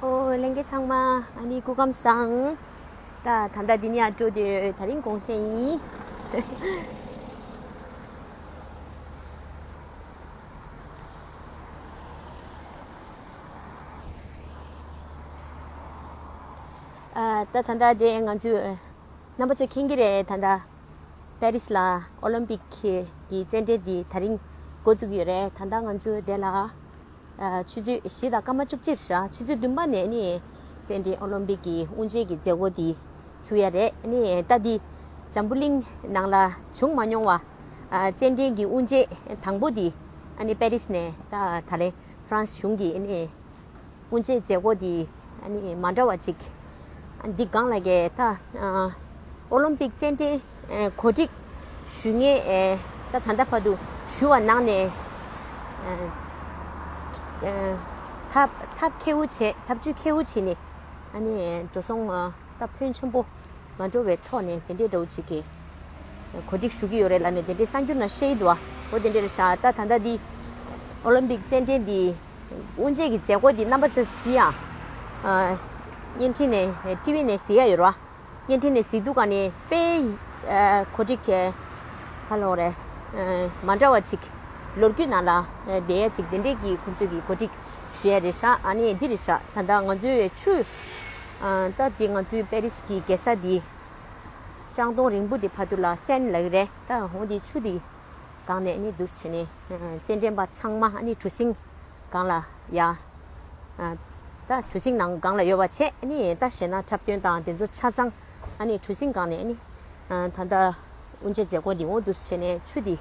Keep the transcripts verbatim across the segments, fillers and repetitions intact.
ཨོ། ལྷན་རྒྱས་ཚང་མ་ཨ་ནི་སྐུ་ཁམས་བཟང་། ད་ད་ལྟ་འདི་ནས་ཡར་འགྲོ་དུས་དེ་རིང་གུང་སེང་ཡིན། ཨ། ད་ད་ལྟ་དེ་ང་ཚོས་རྣམ་པ་ཚོས་མཁྱེན་གྱི་རེད། ད་ལྟ་པེ་རིས་ལ་ཨོ་ལིམ་པིག་གི་རྩེད་འགྲན་འདི་དེ་རིང་འགོ་བཙུགས་ཡོད་རེད། ད་ལྟ་ང་ཚོས་དེ་ལ། ཨ། ཆུ་ཚོད་བཞི་དང་སྐར་མ་བཅུ་གཅིག་རེད་ཤག་ཆུ་ཚོད་བདུན་པ་ནས་ནི་རྩེད་འགྲན་ཨོ་ལིམ་པིག་གི་དབུ་འབྱེད་ཀྱི་མཛད་སྒོ་འདི་ཚུགས་ཡ་རེད། ནི་ད་འདི་འཛམ་བུ་གླིང་ནང་ལ་བྱུང་མ་མྱོང་བ། ཨ། རྩེད་འགྲན་གྱི་དབུ་འབྱེད་དང་པོ་འདི་ཨ་ནི་པེ་རིས་ནས་ད་ད་རེས་ཧྥ་རན་སི་གཞུང་གིས་ནི་དབུ་འབྱེད་མཛད་སྒོ་འདི་ཨ་ནི་མ་འདྲ་བ་ཅིག་ཨ། འདི་སྒང་ལ་གས་ད། ཨ། ཨོ་ལིམ་པིག་རྩེད་འགྲན། ཨ། གོ་སྒྲིག་ཞུ་མཁན། ཨ། ད་ད་ལྟ་བར་དུ་ཞུ་བ་ནང་ནས། ཨ། ཨ། ཐབས་ཐབས་མཁས་པོ་བྱས། ཐབས་ཇུས་མཁས་པོ་བྱས་ནས་ཨ་ནི་འགྲོ་སོང་། ཨ། ད་ཕོན་ཆེན་པོ་མ་འགྲོ་བའི་ཐོག་ནས་དེ་འདྲའི་འདྲ་བོ་ཅིག་གི་གོ་སྒྲིག་ཞུ་གི་ཡོད་རེད་ལབ་ནས་དེ་འདྲའི་གསར་འགྱུར་ནང་བཤད་ཡི་འདུག་བ། འོ་དེ་འདྲ་རེད་ཤག་ད་ད་ལྟ་འདི་ཨོ་ལིམ་པིག་རྩེད་འགྲན་འདི་དབུ་འབྱེད་ཀྱི་མཛད་སྒོ་འདི་རྣམ་པ་ཚོས་གཟིགས་ཡ། ཨ། བརྙན་འཕྲིན་ནས། ཊི་ཝི་ནས་གཟིགས་ཡ་ཡོད་རེད་བ། བརྙན་འཕྲིན་ནས་གཟིགས་དུས་ག་ནས་དཔེ། ཨ། གོ་སྒྲིག་ག་ལབ་དགོས་རེད། ཨ། མ་འདྲ་བ་ཅིག་ལོ་རྒྱུས་ནང་ལ། ཨ། བསྡད་ཡ་ཅིག་དེ་འདྲས་ཀྱི་ཁོང་ཚོས་ཀྱི་གོ་སྒྲིག་ཞུ་ཡ་རེད་ཤག་ཨ་ནི་འདི་རེད་ཤག་ད་ལྟ་ང་ཚོའི་ཆུ། ཨ། ད་འདི་ང་ཚོའི་པེ་རིས་ཀྱི་རྒྱལ་ས་འདི་ལྕང་སྡོང་རིང་པོ་འདི་ཕར་དུ་ལ་སེན་ལབ་ཀྱི་རེད། ད་འོ་འདི་ཆུ་འདི་སྒང་ནས་ནི་འདུག་བྱས་ནས། ཨ། རྩེད་འགྲན་པ་ཚང་མ་ཨ་ནི་གྲུ་གཟིངས་སྒང་ལ་ཡ། ཨ། ད་གྲུ་གཟིངས་ནང་སྒང་ལ་ཡོད་པ་བྱས། ཨ་ནི་ད་གཞས་སྣ་འཁྲབ་སྟོན་དང་དེ་ཚོ་ཆ་ཚང་ཨ་ནི་གྲུ་གཟིངས་སྒང་ནས་ཨ་ནི། ཨ། ད་ལྟ་དབུ་འབྱེད་མཛད་སྒོ་འདི་འོ་འདུག་བྱས་ནས་ཆུ་འདི་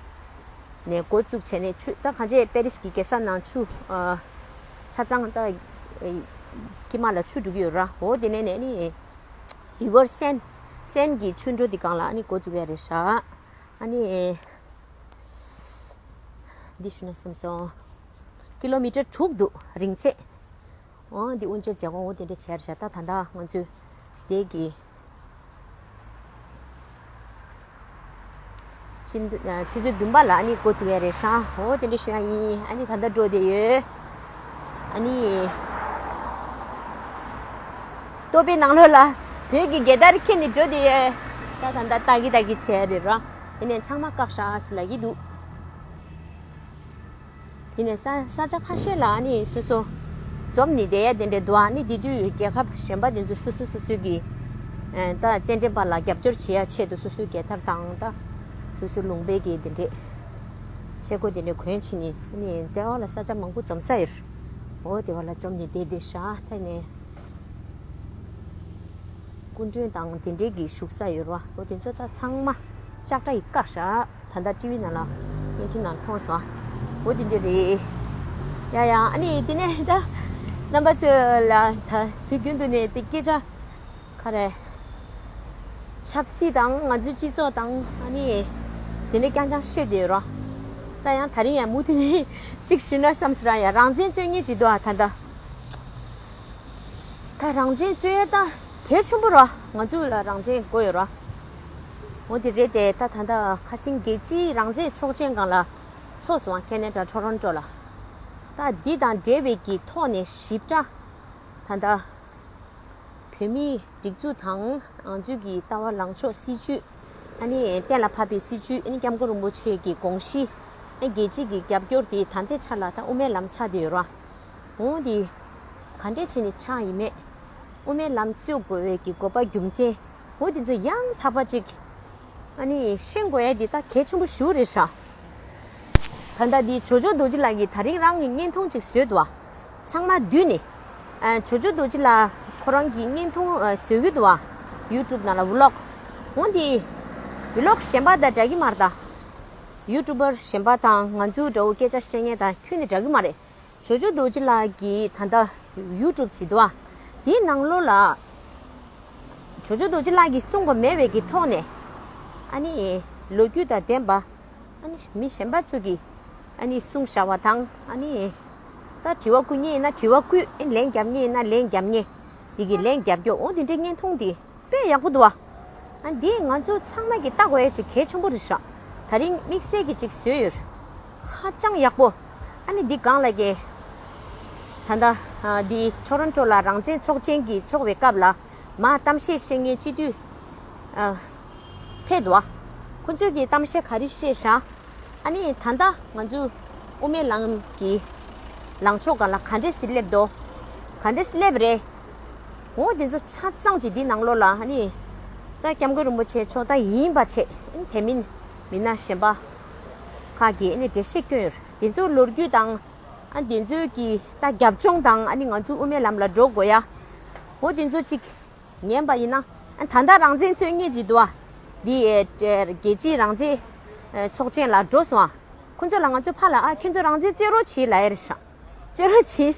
ནས་འགོ་བཙུགས་བྱས་ནས་ཆུ་ད་གང་ཅི་པེ་རིས་ཀྱི་རྒྱལ་ས་ནང་ཆུ། ཨ། ཆ་ཚང་ད་ཨ་ཀྱི་མ་ལ་ཆུ་འགྲོ་གི་ཡོད་ར། འོ་དེ་ནས་ནས་ནི་རི་ཝར་སེན། སེན་གྱི་ཆུ་འགྲོ་འདི་སྒང་ལ་ཨ་ནི་འགོ་བཙུགས་ཡ་རེད་ཤག་ཨ་ནི། འདི་ཞུ་ན་བསམ་སོང་། ཀི་ལོ་མི་ཊར་དྲུག་འདུག་རིང་ཚད། འོ་འདི་དབུ་འབྱེད་མཛད་སྒོ་འོ་དེ་འདྲ་བྱས་རེད་ཤག་ད་ད་ལྟ་ང་ཚོས་དེ་གི་ཕྱི་ཟླ། ཨ། ཆུ་ཚོད་བདུན་པ་ལ་ཨ་ནི་འགོ་བཙུགས་ཡ་རེད་ཤག་འོ་དེ་འདྲ་ཞུ་ཡ་ཡིན། ཨ་ནི་ད་ལྟ་འགྲོ་བསྡད་ཡོད། ཨ་ནི་ལྟོ་ཕད་ནང་ལོགས་ལ་བོད་ཀྱི་རྒྱལ་དར་འཁྱེར་ནས་འགྲོ་བསྡད་ཡོད། ད་ད་ལྟ་ལྟ་གི་ལྟ་གི་བྱས་རེད་ར། དེ་ནས་ཚང་མ་བཀག་ཤག་ཟེར་ལབ་ཀྱི་འདུག་དེ་ནས་ས་ས་ཆ་ཁ་ཤས་ལ་ཨ་ནི་སོ་སོ་འཛོམས་ནས་བསྡད་ཡ་དེ་འདྲ་འདུག་ཨ་ནི་དེ་དུས་རྒྱལ་ཁབ་གཞན་པ་དེ་ཚོ་སོ་སོ་སོ་སོའི་གི། ཨ། ད་རྩེད་འགྲན་པ་ལ་རྒྱབ་སྐྱོར་བྱེད་ཡ་ཆེད་དུ་སོ་སོའི་རྒྱལ་དར་དང་ད་སོ་སོའི་ལུང་པའི་གི་དེ་འདྲས་ཆས་གོས་དེ་འདྲས་གོན་བྱས་ནས་ཨ་ནི་ལྟེ་བ་ལ་ས་ཆ་མང་པོ་འཛོམས་ས་ཡོད། འོ་ལྟེ་བ་ལ་འཛོམས་ནས་བསྡད་བསྡད་ཤག་ད་ནས། སྐུ་མགྲོན་དང་དེ་འདྲའི་གི་བཞུགས་ས་ཡོད་རེད་བ། འོ་དེ་ཚོ་ད་ཚང་མ་ལྕགས་དྲ་ཡིས་བཀག་ཤག་ད་ལྟ་ཊི་ཝི་ནང་ལ་བརྙན་འཕྲིན་ནང་མཐོང་སོང་། འོ་དེ་འདྲ་རེད། ཡ་ཡ། ཨ་ནི་དེ་ནས་ད་རྣམ་པ་ཚོ་ལ་ད་དུས་རྒྱུན་དུ་ནས་དེ་སྐད་ཆ་ག་རེ། ཆབ་སྲིད་དང་ང་ཚོའི་སྤྱི་ཚོགས་དང་ཨ་ནི་དེ་འདྲ་རྐྱང་རྐྱང་བཤད་བསྡད་ཡོད་རེད། ད་ཡང་དེ་རིང་ཡང་མུ་མཐུད་ནས་གཅིག་ཞུས་ན་བསམ་སོང་ར། ཡ། རང་བཙན་རྩོད་མཁན་ཅིག་འདུག་ཨ་ད་ལྟ། ད་རང་བཙན་རྩོད་ཡ་ད་གལ་ཆེན་པོ་རེད། ང་ཚོ་ལ་རང་བཙན་དགོས་ཡོད་རེད། འོ་དེ་རེད་དེ། ད་ད་ལྟ་ཁ་སང་རྒྱལ་སྤྱིའི་རང་བཙན་ཚོགས་ཆེན་སྒང་ལ་ཚོགས་སོང་། ཁེ་ན་ཌ་ཊོ་རོན་ཊོ་ལ། ད་འདི་དང་འབྲེལ་བའི་གི་ཐོག་ནས་ཞིབ་ཕྲ་ད་ལྟ་བོད་མིའི་སྒྲིག་འཛུགས་དང་ང་ཚོའི་གི་ལྟ་བ་ལངས་ཕྱོགས་སྲིད་བྱུས། ཨ་ནི་གཏན་ལ་ཕབ་པའི་སྲིད་བྱུས། ཨ་ནི་སྐྱབས་མགོན་རིན་པོ་ཆེ་གི་དགོངས་གཞི། ཨ་ནི་རྒྱལ་སྤྱིའི་གི་རྒྱབ་སྐྱོར་དེ་ད་ལྟའི་ཆ་ལ་ད་དབུ་མའི་ལམ་ཆགས་བསྡད་ཡོད་རེད། འོ་དེ་ག་འདྲས་བྱས་ནས་ཆགས་ཡིན་མེད། དབུ་མའི་ལམ་རྩོད་དགོས་པའི་གི་དགོས་པ་རྒྱུ་མཚན་འོ་དེ་ཚོ་ཡང་དག་པ་ཅིག་ཨ་ནི་ཤེས་དགོས་ཡ་འདི་ད་གལ་ཆེན་པོ་ཞེ་པོ་རེད་ཤག་ད་ལྟ་འདི་ཇོ་ཇོ་རྡོ་རྗེ་ལགས་ཀྱིས་ད་རིང་རང་གི་བརྙན་ཐུང་ཅིག་བཟོས་འདུག་བ། ཚང་མ་བསྡུས་ནས་ཨ་ཇོ་ཇོ་རྡོ་རྗེ་ལགས་ཁོ་རང་གི་བརྙན་ཐུང་ཨ་བཟོ་གི་འདུག་བ། ཡུ་ཊུབ་ནང་ལ་ཝི་ལོག་འོ་འདི་ཝི་ལོག་གཞན་པ་དང་འདྲ་གི་མ་རེད་ད། ཡུ་ཊུབ་པར་གཞན་པ་དང་ང་ཚོ་འདྲ་བོ་སྐད་ཆ་བཤད་མཁན་དང་ཁྱོན་ནས་འདྲ་གི་མ་རེད། ཇོ་ཇོ་རྡོ་རྗེ་ལགས་ཀྱིས་ད་ལྟ་ཡུ་ཊུབ་བྱེད་འདུག་ཨ། དེའི་ནང་ལོགས་ལ་ཇོ་ཇོ་རྡོ་རྗེ་ལགས་ཀྱིས་གསུངས་པ་མེད་པའི་གི་ཐོག་ནས་ཨ་ནི་ལོ་རྒྱུས་དང་ལྡན་པ་ཨ་ནི་མི་གཞན་པ་ཚོ་གིས་ཨ་ནི་གསུངས་བཞག་པ་དང་ཨ་ནི་ད་དྲི་བ་བསྐུར་མཁན་ཡིན་ན་དྲི་བ་བསྐུར། ཨ་ནི་ལན་རྒྱབ་མཁན་ཡིན་ན་ལན་རྒྱབ་མཁན་དེ་གི་ལན་རྒྱབ་སྐྱོར་འོ་དེ་འདྲའི་བརྙན་ཐུང་དེ་དཔེ་ཡག་པོ་འདུག་ཨ། ཨ་འདི་ང་ཚོ་ཚང་མ་གིས་ལྟ་དགོས་ཡ་ཅིག་གལ་ཆེན་པོ་རེད་ཤག་ད་རིང་དམིགས་བསལ་གྱི་ཅིག་བཟོས་ཡོད། ཧ་ཅང་ཡག་པོ། ཨ་ནི་འདི་སྒང་ལ་གི་ད་ལྟ་ཨ་འདི་ཊོ་རོན་ཊོ་ལ་རང་བཙན་ཚོགས་ཆེན་གྱི་ཚོགས་པའི་སྐབས་ལ་མ་གཏམ་བཤད་བཤད་མཁན་སྤྱི་འཐུས་ཨ་ཕེབས་འདུག་ཨ། ཁོ་ཚོས་ཀྱི་གཏམ་བཤད་ག་རེ་བཤད་ཤག་ཨ་ནི་ད་ལྟ་ང་ཚོ་དབུ་མའི་ལམ་གྱི་ལངས་ཕྱོགས་སྒང་ལ་ག་འདྲས་སེ་སླེབས་འདུག་ག་འདྲས་སེ་སླེབས་རེད། འོ་དེ་ཚོ་ཆ་ཚང་ཅིག་འདི་ནང་ལོགས་ལ་ཨ་ནི་ད་སྐྱབས་མགོན་རིན་པོ་ཆེ་མཆོག་ད་ཡིན་པ་བྱས་དེ་མིན་མི་སྣ་གཞན་པ་ཁག་གིས་ཨ་ནི་འགྲེལ་བཤད་བསྐྱོན་ཡོད་རེད། དེ་ཚོ་ལོ་རྒྱུས་དང་ཨ་དེ་ཚོའི་གི་ད་རྒྱབ་ལྗོངས་དང་ཨ་ནི་ང་ཚོ་དབུ་མའི་ལམ་ལ་འགྲོ་དགོས་ཡ་འོ་དེ་ཚོ་ཅིག་ཉན་པ་ཡིན་ན། ཨ་ད་ལྟ་རང་བཙན་རྩོད་མཁན་ཅིག་འདུག་ཨ། འདི་ཨེ་རྒྱལ་སྤྱིའི་རང་བཙན་ཨེ་ཚོགས་ཆེན་ལ་འགྲོ་སོང་ཨ། ཁོ་ཚོ་ལ་ང་ཚོས་ཕར་ལ་ཨ་ཁྱོད་ཚོ་རང་བཙན་རྩོད་རོགས་བྱེད་ལབ་ཡ་རེད་ཤག་རྩོད་རོགས་བྱེད།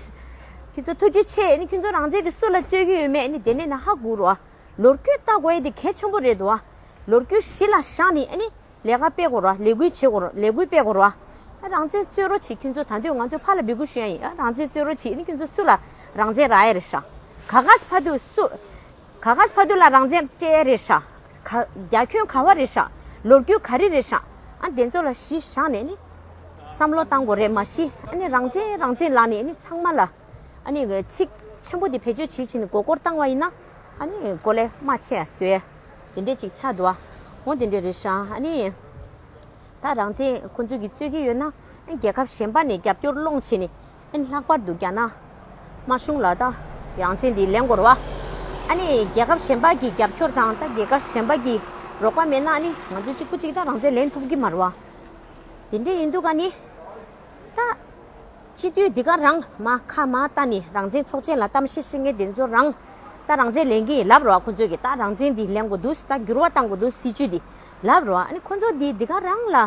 ཁྱོད་ཚོ་ཐུགས་རྗེ་ཆེ། ཨ་ནི་ཁྱོད་ཚོ་རང་བཙན་དེ་སུ་ལ་རྩོད་ཀྱི་ཡོད་མེད་ཨ་ནི་དེ་ནས་ན་ཧ་གོ་རོགས་ཨ། ལོ་རྒྱུས་ལྟ་དགོས་ཡ་དེ་གལ་ཆེན་པོ་རེད་འདུག་ཨ། ལོ་རྒྱུས་གཞི་ལ་བཞག་ནས་ཨ་ནི། ལས་ཀ་སྤེལ་དགོས་ར། ལས་འགུལ་བྱེད་དགོས་ར། ལས་འགུལ་སྤེལ་དགོས་ར། ཨ་རང་བཙན་རྩོད་རོགས་བྱེད། ཁྱོད་ཚོ་ད་དུང་ང་ཚོ་ཕར་ལ་འབོད་སྐུལ་ཞུ་ཡ་ཡིན། ཨ་རང་བཙན་རྩོད་རོགས་བྱེད། ཨ་ནི་ཁྱོད་ཚོ་སུ་ལ་རང་བཙན་རག་ཡ་རེད་ཤག་ག་ག་སི་ཕ་དུ་སུ། ག་ག་སི་ཕ་དུ་ལ་རང་བཙན་སྤྲད་ཡ་རེད་ཤག་ག་རྒྱ་ཁྱོན་ག་བ་རེད་ཤག་ལོ་རྒྱུས་ག་རེ་རེད་ཤག་ཨ་དེ་ཚོ་ལ་གཞི་བཞག་ནས་ནི་བསམ་བློ་བཏང་དགོས་རེད། མ་གཞི་ཨ་ནི་རང་བཙན་རང་བཙན་ལབ་ནས་ཨ་ནི་ཚང་མ་ལ་ཨ་ནི་ཚིག་ཆེན་པོ་དེ་བེད་སྤྱོད་བྱེད་བྱེད་ནས་མགོ་སྐོར་བཏང་བ་ཡིན་ན་ཨ་ནི་མགོ་ལས་རྨ་ཆེ་ཡ་བཟོས་ཡ། དེ་འདྲས་ཅིག་ཆགས་འདུག་ཨ། འོ་དེ་འདྲས་རེད་ཤག་ཨ་ནི། ད་རང་བཙན་ཁོ་ཚོས་ཀྱི་རྩོད་ཀྱི་ཡོད་ན་ཨ་རྒྱལ་ཁབ་གཞན་པ་ནས་རྒྱབ་སྐྱོར་སློང་བྱས་ནས་ཨ་ལྷག་པར་དུ་རྒྱ་ནག་དམར་གཞུང་ལ་ད་རང་བཙན་འདི་ལེན་དགོས་རེད་བ། ཨ་ནི་རྒྱལ་ཁབ་གཞན་པ་གི་རྒྱབ་སྐྱོར་དང་ད་རྒྱལ་ཁབ་གཞན་པ་གི་རོགས་པ་མེད་ན་ཨ་ནི་ང་ཚོ་གཅིག་པུ་གཅིག་ད་རང་བཙན་ལེན་ཐུབ་ཀྱི་མ་རེད་བ། དེ་འདྲས་ཡིན་དུས་ཀ་ནི། ད། སྤྱི་འཐུས་འདི་ག་རང་མ་ཁ་མ་བལྟས་ནས་རང་བཙན་ཚོགས་ཆེན་ལ་གཏམ་བཤད་བཤད་མཁན་དེ་ཚོ་རང་ད་རང་བཙན་ལེན་གྱི་ཡིན་ལབ་རོགས། ཁོ་ཚོས་ཀྱི་ད་རང་བཙན་འདི་ལེན་དགོས་འདུག་ད་འགྱུར་བ་གཏང་དགོས་འདུག་སྲིད་བྱུས་འདི་ལབ་རོགས། ཨ་ནི་ཁོ་ཚོ་འདི་འདི་ག་རང་ལ་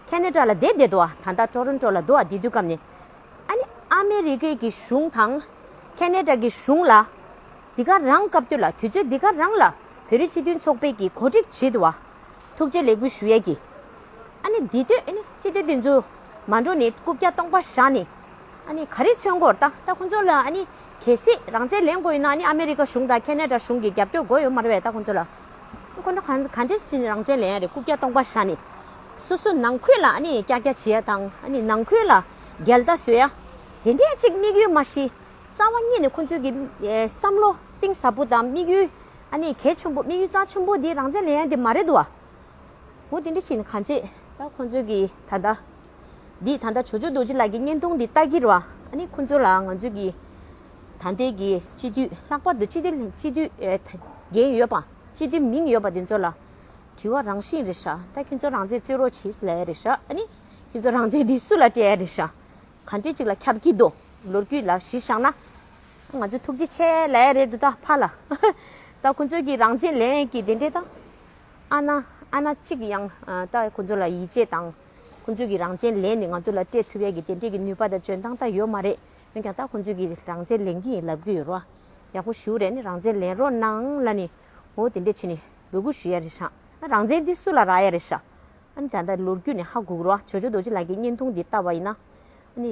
ཁེ་ན་ཌ་ལ་བསྡད་བསྡད་འདུག་ད་ལྟ་ཊོ་རོན་ཊོ་ལ་འདུག་དེ་དུས་སྐབས་ནས་ཨ་ནི་ཨ་མེ་རི་ཀའི་གི་གཞུང་དང་ཁེ་ན་ཌ་གི་གཞུང་ལ་འདི་ག་རང་སྐབས་དུས་ལ་དུས་ཚོད་འདི་ག་རང་ལ་བོད་རིགས་སྤྱི་མཐུན་ཚོགས་པའི་གི་གོ་སྒྲིག་བྱེད་འདུག་བ། ཐུགས་རྗེ་ལེགས་འབུལ་ཞུ་ཡས་ཀྱི། ཨ་ནི་འདི་དུས་ཨ་ནི་སྤྱི་འཐུས་འདི་ཚོ་མ་འགྲོ་ནས་རྐུབ་བཀྱག་སྟོང་པ་བཞག་ནས་ཨ་ནི་ག་རེ་མཚོན་དགོས་རེད། ད་ད་ཁོ་ཚོ་ལ་ཨ་ནི་གལ་སྲིད་རང་བཙན་ལེན་དགོས་ཡོད་ན་ཨ་ནི་ཨ་མེ་རི་ཀ་གཞུང་དང་ཁེ་ན་ཌ་གཞུང་གི་རྒྱབ་སྐྱོར་དགོས་ཡོད་མ་རེད་པས། ད་ཁོ་ཚོ་ལ་ཁོ་ཚོ་གང་ག་འདྲས་བྱས་ནས་རང་བཙན་ལེན་ཡ་རེད། རྐུབ་བཀྱག་སྟོང་པ་བཞག་ནས་སོ་སོ་ནང་ཁུལ་ལ་ཨ་ནི་ཀྱག་ཀྱག་བྱེད་ཡ་དང་ཨ་ནི་ནང་ཁུལ་ལ་རྒྱལ་དར་བཟོ་ཡ་དེ་འདྲས་ཅིག་དམིགས་ཡུལ་མ་གཞི་རྩ་བ་ཉིད་ནས་ཁོ་ཚོས་ཀྱི་ཨེ་བསམ་བློ་གཏིང་ཟབ་པོ་དང་དམིགས་ཡུལ་ཨ་ནི་གལ་ཆེན་པོ་དམིགས་ཡུལ་རྩ་ཆེན་པོ་འདི་རང་བཙན་ལེན་ཡ་འདི་མ་རེད་འདུག་བ། འོ་དེ་འདྲ་བྱས་ནས་གང་བྱེད་ད་ཁོང་ཚོས་ཀྱི་ད་ལྟ་འདི་ད་ལྟ་ཇོ་ཇོ་རྡོ་རྗེ་ལགས་ཀྱི་བརྙན་ཐུང་འདི་ལྟ་གི་རེད་བ། ཨ་ནི་ཁོང་ཚོ་ལ་ང་ཚོས་ཀྱི་ད་ལྟའི་གི་སྤྱི་འཐུས་ལྷག་པར་དུ་སྤྱི་འཐུས་སྤྱི་འཐུས་ཨེ་ད་འགན་ཡོད་པ་སྤྱི་འཐུས་མིང་ཡོད་པ་དེ་ཚོ་ལ་དྲི་བ་རང་བཞིན་རེད་ཤག་ད་ཁྱོད་ཚོ་རང་བཙན་རྩོད་རོགས་བྱེད་ལབ་ཡ་རེད་ཤག་ཨ་ནི་ཁྱོད་ཚོ་རང་བཙན་འདི་སུ་ལ་སྤྲད་ཡ་རེད་ཤག་ག་འདྲས་ཅིག་ལ་ཁྱབ་ཀྱི་འདུག་ལོ་རྒྱུས་ལ་གཞི་བཞག་ན་ང་ཚོ་ཐུགས་རྗེ་ཆེ་ལབ་ཡ་རེད་འདུག་ད་ཕར་ལ་ད་ཁོང་ཚོས་ཀྱི་རང་བཙན་ལེན་ཡ་གི་དེ་འདྲས་ད། ཨ་ན་ཨ་ན་གཅིག་ཡང་ཨ་ད་ཁོ་ཚོ་ལ་ཡིད་ཆེས་དང་ཁོ་ཚོ་གི་རང་བཙན་ལེན་ནས་ང་ཚོ་ལ་སྤྲད་ཐུབ་ཡ་གི་དེ་འདྲས་ཀྱི་ནུས་པ་དང་འཇོན་ཐང་ད་ཡོད་མ་རེད། འོན་ཀྱང་ད་ཁོ་ཚོ་གི་རང་བཙན་ལེན་གྱི་ཡིན་ལབ་ཀྱི་ཡོད་རེད་བ། ཡག་པོ་ཞུ་རེད་ནི་རང་བཙན་ལེན་རོགས་གནང་ལབ་ནི་འོ་དེ་འདྲས་བྱས་ནས་འབོད་སྐུལ་ཞུ་ཡ་རེད་ཤག་ཨ་རང་བཙན་འདི་སུ་ལ་རག་ཡ་རེད་ཤག་ཨ་ནི་ད་ལྟ་ལོ་རྒྱུས་ནས་ཧ་གོ་གི་རེད་བ། ཇོ་ཇོ་རྡོ་རྗེ་ལགས་ཀྱི་བརྙན་ཐུང་འདི་ལྟ་བ་ཡིན་ན་ཨ་ནི།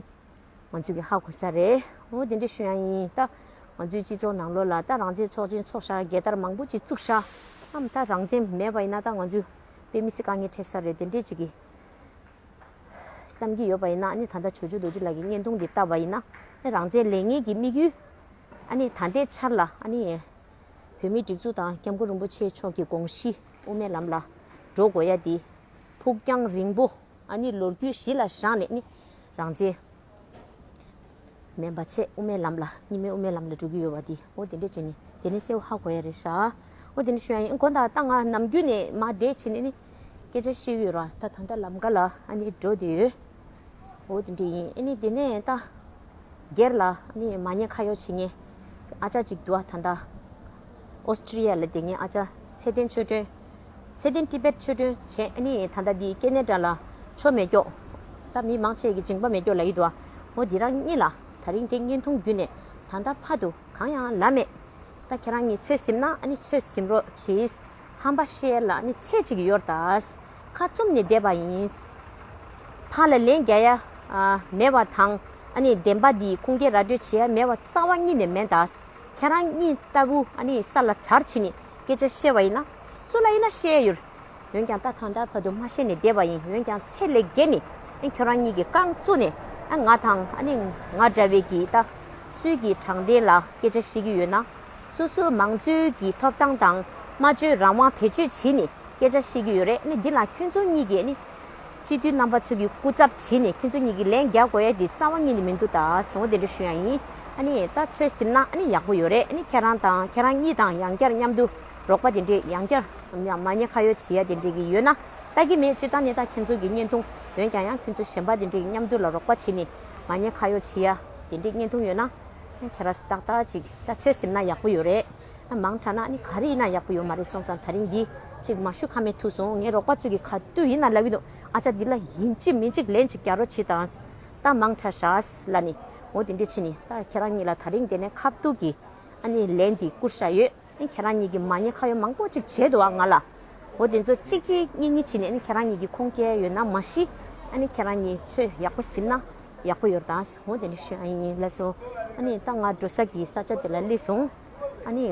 ང་ཚོས་ཀྱི་ཧ་གོ་ས་རེད། འོ་དེ་འདྲ་ཞུ་ཡ་ཡིན། ད་ང་ཚོའི་སྤྱི་ཚོགས་ནང་ལོགས་ལ་ད་རང་བཙན་ཚོགས་ཆེན་ཚོགས་ཤག་རྒྱལ་དར་མང་པོ་ཅིག་བཙུགས་ཤག་ཨམ་ད་རང་བཙན་མེད་པ་ཡིན་ན་ད་ང་ཚོས་དཔེ་མི་སྲིད་དཀའ་ངལ་འཕྲད་ས་རེད། དེ་འདྲས་ཅིག་གི་བསམ་གྱི་ཡོད་པ་ཡིན་ན་ཨ་ནི་ད་ལྟ་ཇོ་ཇོ་རྡོ་རྗེ་ལགས་ཀྱི་བརྙན་ཐུང་འདི་བལྟས་པ་ཡིན་ན་ཨ་རང་བཙན་ལེན་མཁན་གྱི་དམིགས་ཡུལ་ཨ་ནི་ད་ལྟའི་ཆར་ལ་ཨ་ནི་བོད་མིའི་སྒྲིག་འཛུགས་དང་སྐྱབས་མགོན་རིན་པོ་ཆེ་མཆོག་གི་དགོངས་གཞི་དབུ་མའི་ལམ་ལ་འགྲོ་དགོས་ཡ་འདི་ཕུགས་རྒྱང་རིང་པོ། ཨ་ནི་ལོ་རྒྱུས་གཞི་ལ་བཞག་ནས་ནི་རང་བཙན་ མེ་འབར་ཆེད་དབུ་མའི་ལམ་ལ་གཉིས་སྨན་དབུ་མའི་ལམ་ལ་འགྲོ་གི་ཡོད་པ་དེ་འོ་དེ་འདྲས་བྱས་ནས་དེ་ནས་གསལ་བོ་ཧ་གོ་ཡ་རེད་ཤག་འོ་དེ་འདྲས་ཞུ་ཡ་ཡིན། དགོངས་དག་ད་ང་ནམ་རྒྱུན་ནས་མ་བསྡད་བྱས་ནས་ནི་སྐད་ཆ་བཤད་ཀྱི་ཡོད་ར། ད་ད་ལྟ་ལམ་ཁ་ལ་ཨ་ནི་འགྲོ་བསྡད་ཡོད། འོ་དེ་འདྲས་ཡིན། ཨ་ནི་དེ་ནས་ད་སྒེར་ལ་ཨ་ནི་མ་ཉེས་ཁ་གཡོག་བྱེད་མཁན་ཨ་ཅག་ཅིག་འདུག་ཨ། ད་ལྟ་ཨོ་སི་ཀྲི་ཡ་ལ་བསྡད་མཁན་ཨ་ཅག་ཚེ་བརྟན་ཆོས་སྒྲོན། ཚེ་བརྟན་ཏི་བེད་ཆོས་སྒྲོན་བྱས། ཨ་ནི་ད་ལྟ་འདི་ཀེ་ན་ཌ་ལ་ཆོ་མེད་སྐྱོག་ད་མི་མང་ཆེ་གི་མཇིང་པ་མེད་སྐྱོག་ལབ་ཀྱི་འདུག་ཨ། འོ་འདི་རང་གཉིས་ལ་ད་རིང་དེ་བརྙན་ཐུང་བརྒྱུད་ནས་ད་ལྟ་ཕ་དུ་གང་ཡང་ལབ་མེད། ད་ཁྱེད་རང་གཉིས་ཚོད་ཟིན་ན་ཨ་ནི་ཚོད་ཟིན་རོགས་གྱིས། ཧམ་པ་བཤད་ལ་ཨ་ནི་ཚད་ཅིག་ཡོད་ད། ཁ་བཙུམ་ནས་བསྡད་པ་ཡིན། ཕ་ལ་ལན་རྒྱག་ཡ་ཨ་མེད་པ་དང་ཨ་ནི་བདེན་པ་འདི་ཁུངས་སྐྱེལ་ར་སྤྲོད་བྱེད་ཡ་མེད་པ་རྩ་བ་ཉིད་ནས་མེད་ད། ཁྱེད་རང་གཉིས་ལྟ་བུ་ཨ་ནི་ས་ལ་ཚར་བྱིན་ནས་སྐད་ཆ་བཤད་པ་ཡིན་ན་སུ་ལ་ཡིན་ན་བཤད་ཡ་ཡོད། འོན་ཀྱང་ད་ཐང་ད་བར་དུ་མ་བཤད་ནས་བསྡད་པ་ཡིན། འོན་ཀྱང་ཚད་ལས་བརྒལ་ནས་ཨ་ཁྱོད་རང་གཉིས་ཀྱིས་རྐང་བཙུགས་ནས་ཨ་ང་དང་ཨ་ནི་ང་འདྲ་བའི་གི་ད་སུས་ཀྱི་དྲང་བདེན་ལ་སྐད་ཆ་བཤད་ཀྱི་ཡོད་ན། སོ་སོའི་མང་གཙོའི་གི་ཐོབ་ཐང་དང་སྨྲ་བརྗོད་རང་དབང་བེད་སྤྱོད་བྱས་ནས་སྐད་ཆ་བཤད་ཀྱི་ཡོད་རེད། ཨ་ནི་འདི་ལ་ཁྱོད་ཚོ་གཉིས་ཀྱིས་ཨ་ནི་སྤྱི་འཐུས་རྣམ་པ་ཚོ་གི་སྐུ་ཚབ་བྱས་ནས་ཁྱོད་ཚོ་གཉིས་ཀྱིས་ལན་རྒྱག་དགོས་ཡ་འདི་རྩ་བ་ཉིད་ནས་མི་འདུག་ད་ཟེར་འོ་དེ་འདྲ་ཞུ་ཡ་ཡིན། ཨ་ནི་ད་ཚོད་ཟིན་ན་ཨ་ནི་ཡག་པོ་ཡོད་རེད། ཨ་ནི་ཁྱེད་རང་དང་ཁྱེད་རང་གཉིས་དང་ཡང་བསྐྱར་མཉམ་དུ་རོགས་པ་དེ་འདྲས་ཡང་བསྐྱར་མ་ཉེས་ཁ་གཡོག་བྱེད་ཡ་དེ་འདྲས་ཀྱི་ཡོད་ན་ལྟ་གི་མེད། སྤྱིར་བཏང་ནས་ད་ཁྱེད་ཚོ་གི་བརྙན་ཐུང་འོན་ཀྱང་ཡང་ཁྱེད་ཚོ་གཞན་པ་དེ་འདྲས་ཀྱི་མཉམ་དུ་ལ་རོགས་པ་བྱེད་ནས་མ་ཉེས་ཁ་གཡོག་བྱེད་ཡ་དེ་འདྲས་བརྙན་ཐུང་ཡོད་ན་ཁྱེད་རང་ཏག་ཏག་ཅིག་ད་ཚོད་ཟིན་ན་ཡག་པོ་ཡོད་རེད། ཨ་མང་དྲགས་ན་ཨ་ནི་ག་རེ་ཡིན་ན་ཡག་པོ་ཡོད་མ་རེད། སོང་ཙང་ད་རིང་འདི་ཅིག་མ་ཞུ་ཁ་མེད་ཐུག་སོང་། ངའི་རོགས་པ་ཚོ་གི་ག་དུས་ཡིན་ན་ལབ་ཀྱི་འདུག་ཨ་ཅག་འདི་ལ་ཡིན་གཅིག་མིན་གཅིག་ལན་ཅིག་རྒྱག་རོགས་བྱེད་དང་། ད་མང་དྲགས་ཤག་ལབ་ནི་འོ་དེ་འདྲས་བྱེད་ནི་ད་ཁྱེད་རང་གཉིས་ལ་ད་རིང་དེ་ནས་ཁ་ཐུག་གི་ཨ་ནི་ལན་འདི་བསྐུར་བཞག་ཡོད། ཨ་ནི་ཁྱེད་རང་གཉིས་ཀྱིས་མ་ཉེས་ཁ་གཡོག་མང་པོ་ཅིག་བྱས་འདུག་ཨ་ང་ལ། འོ་དེ་ཚོ་གཅིག་གཅིག་གཉིས་གཉིས་བྱེད་ནས་ཨ་ནི་ཁྱེད་རང་གཉིས་ཀྱིས་ཁུངས་སྐྱེལ་ཡོད་ན་མ་གཞི་ཨ་ནི་ཁྱེད་རང་གཉིས་ཚོད་ཡག་པོ་ཟིན་ན་ཡག་པོ་ཡོད་དང་འོ་དེ་འདྲས་ཞུ་ཨ་ཡིན་ལགས་སོ། ཨ་ནི་ད་ང་འགྲོ་ས་གི་ས་ཆ་དེ་ལ་སླེབས་སོང་། ཨ་ནི་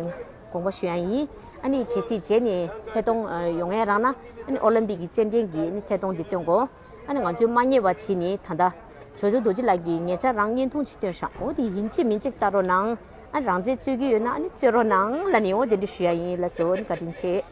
དགོངས་པ་ཞུ་ཡ་ཡིན། ཨ་ནི་གལ་སྲིད་རྗེས་ནས་ཐད་གཏོང་ཡོང་ཡ་རག་ན་ཨ་ནི་ཨོ་ལིམ་པིག་གི་རྩེད་འགྲན་གྱི་ཨ་ནི་ཐད་གཏོང་འདི་སྟོན་དགོས། ཨ་ནི་ང་ཚོའི་མ་ཉེས་པ་བྱས་ནས་ད་ལྟ་ཇོ་ཇོ་རྡོ་རྗེ་ལགས་ཀྱིས་ཉེ་ཆར་རང་བརྙན་ཐུང་ཅིག་བཏོན་ཤག་འོ་དེ་ཡིན་གཅིག་མིན་གཅིག་ལྟ་རོགས་གནང་། ཨ་རང་བཙན་རྩོད་ཀྱི་ཡོད་ན་ཨ་ནི་རྩོད་རོགས་གནང་ལབ་ནས་འོ་དེ་འདྲ་ཞུ་ཡ་ཡིན་ལགས་སོ། ཨ་ནི་བཀའ་དྲིན་ཆེ།